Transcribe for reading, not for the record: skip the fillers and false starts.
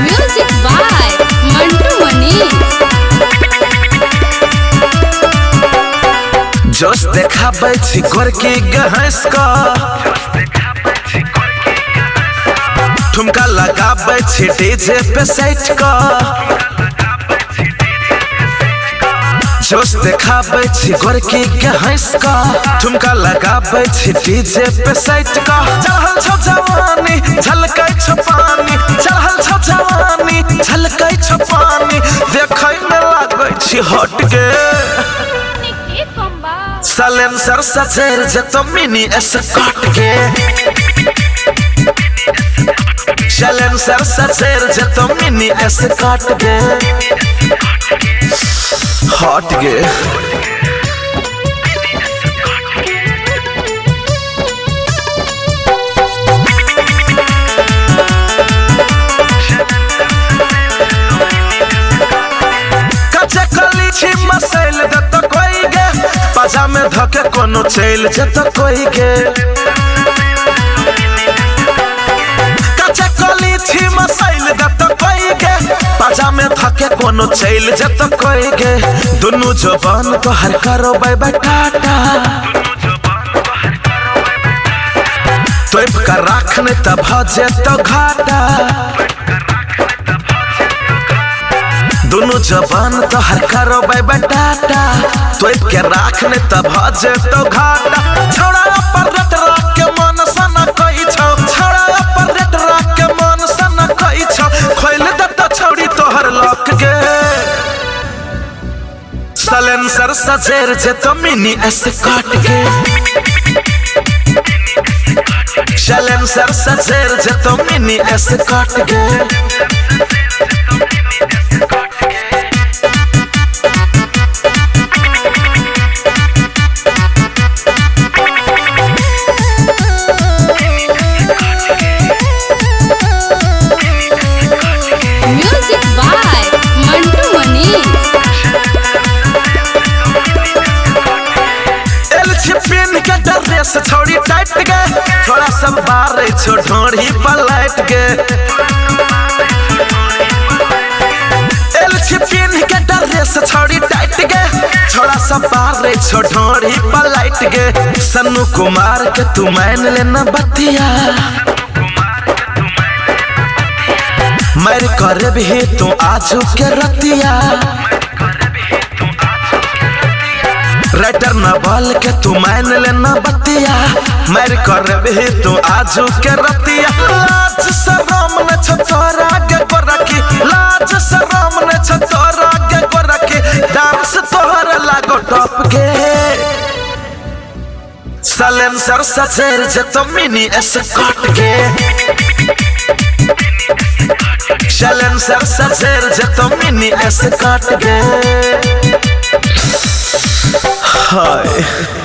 Music by Mantu Manish. जोश देखाबै छी गोरकी गहस का, ठुमका लगाबै छी डीजे पे सेट का। जोश देखाबै छी गोरकी गहस का, ठुमका लगाबै छी डीजे पे सेट का। चढ़ल छौ जवानी झलकै छौ पानी, चढ़ल छौ जवानी झलकै छौ पानी, देखै में लागै छी हट के। साइलेंसर सजेर जतो मिनी एस्कॉर्ट के, साइलेंसर सजेर जतो मिनी एस्कॉर्ट के, हट गे। कच्चे कली छी मसैल दत कोई गे, पाछा में धके कोनो चैल जत कोई गे। कच्चे कली छी मसैल दत कोई गे, पाछा में धके कोनो चैल जत कोई गे। दुनु जबान तो हर करो बाय बाय टाटा, तोप कर राखने त भजे तो घाटा। दुनु जबान तो हर करो बाय बाय टाटा, तोप के राखने त भजे तो घाटा। छोड़ा पर रट राख के मन सना कही छौ, छोड़ा पर रट राख के मन सना कही छौ, खोल दत छौड़ी तोहर लॉक के। साइलेंसर सजेर जेतो मिनी एस्कॉर्ट के, साइलेंसर सजेर जेतो मिनी एस्कॉर्ट के। Music by Mantu Manish. L छिपिन के ड्रेस छोड़ी टाइट गे, थोड़ा सब बारे छो ढोड़ी पलट गे। एल छिपिन के ड्रेस छोड़ी टाइट गे, थोड़ा सब बारे छो ढोड़ी पलट गे। सन्नू कुमार के तू मान लेना बतिया, मर कर भी तू आजू के रतिया। राइटर न बोल के तू मान लेना बतिया, मर कर भी तू आजू के रतिया। लाज शरम न छो तोरा के गोरखी, लाज शरम न छो तोरा के गोरखी, डांस तोहर लागो टॉप के। साइलेंसर सजेर जतो मिनी एस्कॉर्ट के, साइलेंसर सजेर जतो मिनी एस्कॉर्ट के। हाय।